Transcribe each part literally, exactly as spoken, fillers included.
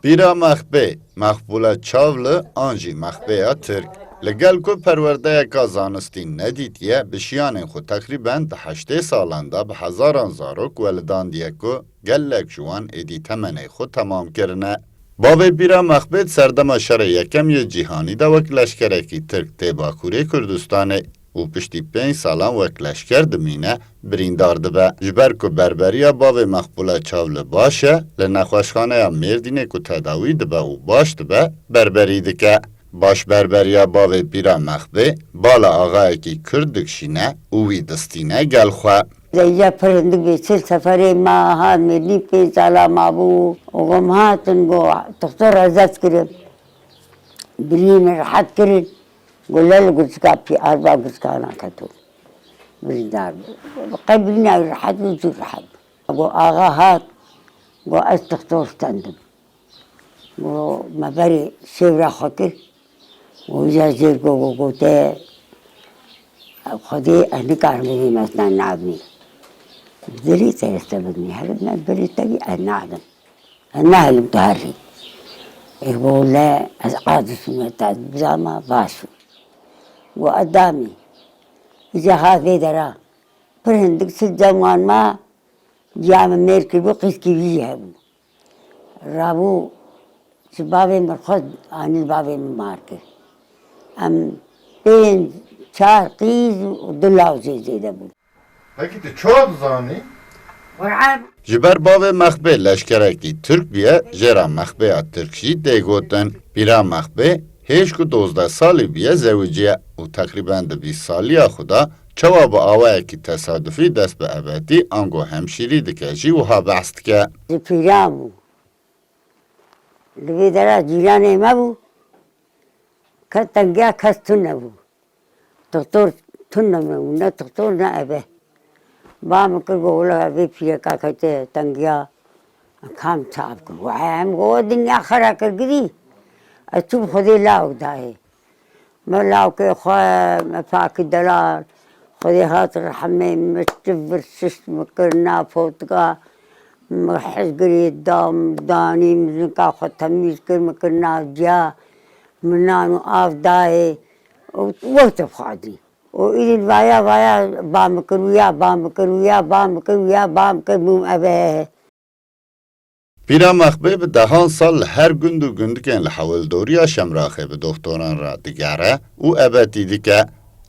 Pîra Mexbê, Mexbûle Çavli an jî Mexbêya Tirk. Li gel ku perwerdeyeka zanistî nedîtiye, bi şiyanên xwe teqrîben di heştê salan de bi hezaran zarok welidandiye ku gelek ji wan êdî temenê xwe temam kirine. Bavê Pîra Mexbê di serdema Şerê Yekem yê Cîhanî de wek leşkerekî Tirk tê Bakurê Kurdistanê û piştî pênc salan wek leşker dimîne, birîndar dibe. Ji ber ku berberiya bavê Mexbûle Çavli baş e, li nexweşxaneya Mêrdînê ku tedawî dibe û baş dibe, berberî dike. Baş berberiya bavê Pîra Mexbê, bala axayekî Kurd dikişîne û wî distîne gel xwe. Zeyya pir hindik bê, çil seferê ma hat Mêrdîn, pênc sala mabû û gom hatin, got, "Doktor rezet kirin." Birî min rehet kirin. Got, "Lel gurçika pî arba gurçika naketo." Birîndar bû. Qey birîna rehet bû, zû rehet bû. Got, "Axa hat." Got, "Ez doktor stendim." Got, "Me berê şêwra xwe kir." Û îja jêr got, got, gote, "Xwedê ez nikarim bibînim, ez ne nadimî." Bi dilî te ez te bidimî, herî ne, bi dilî te bî ez nadim. Ez nehelim tu herî. Ê got, "Le ez aciz im, ez te bidama baş im." Got, "Ez damî." Îca hat vê dera. Pir hindik çil cem wan ma, ciya min mêr kiribû, qîzkî wî jî hebû. Rabû ji bavê min xwest, anî bavê min mar kir. Em pênc, çar qîz û du lawzê zêde bûn. Pekî tu çawa dizanî? Qur'an. Ji ber bavê Mexbê leşkerekî Tirk bûye, jê re Mexbêya Tirk jî tê gotin. Pîra Mexbê hêj ku dozdeh salî bûye zewiciye û teqrîben di bîst saliya xwe de çawa bi awayekî tesadufî dest bi ebetî ango hemşîrî dike jî wiha behs dike. Ji pîran bû. Li vê dera cîranê me bû. Kes tengiya kes tune bû. Doktor tune me bû, ne doktor ne ebe. Ba min kir, got, "Wela vê pîreka kete tengiya, kam çav kir." Got, "Em got, dinya xera kir girî." Ez çûm Xwedê lawik dayê. Me lawkê xwe, me pakî delal, Xwedê hat rehmê, me çi vir şişt me kir, na potika, me hizgirê da, me danî, me zinka xwe temîz kir, me kir nav ciya, me nan û av dayê û wextê xwedî. Û îdî vaya, vaya, ba me kir wiya, ba me kir wiya, ba me kir wiya, ba me kir bûm eve. Pîra Mexbê bi dehan sal li her gund û gundikên li hewildoriya Şemraxê bi doxtoran re digere û ebetî dike.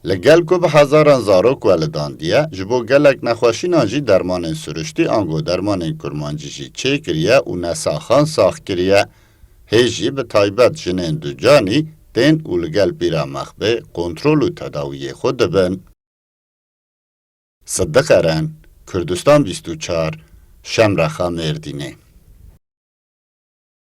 Li gel ku bi hezaran zarok welidandiye, ji bo gelek nexweşînan jî dermanên siruştî ango dermanên kurmancî jî çêkiriye û nesaxan sax kiriye. Hêj jî bi taybet jinên ducanî tên û li gel Pîra Mexbê kontrol û tedawiyê xwe dibin. Siddiq Eren, Kurdistan bîst û çar, Şemrexa Mêrdînê.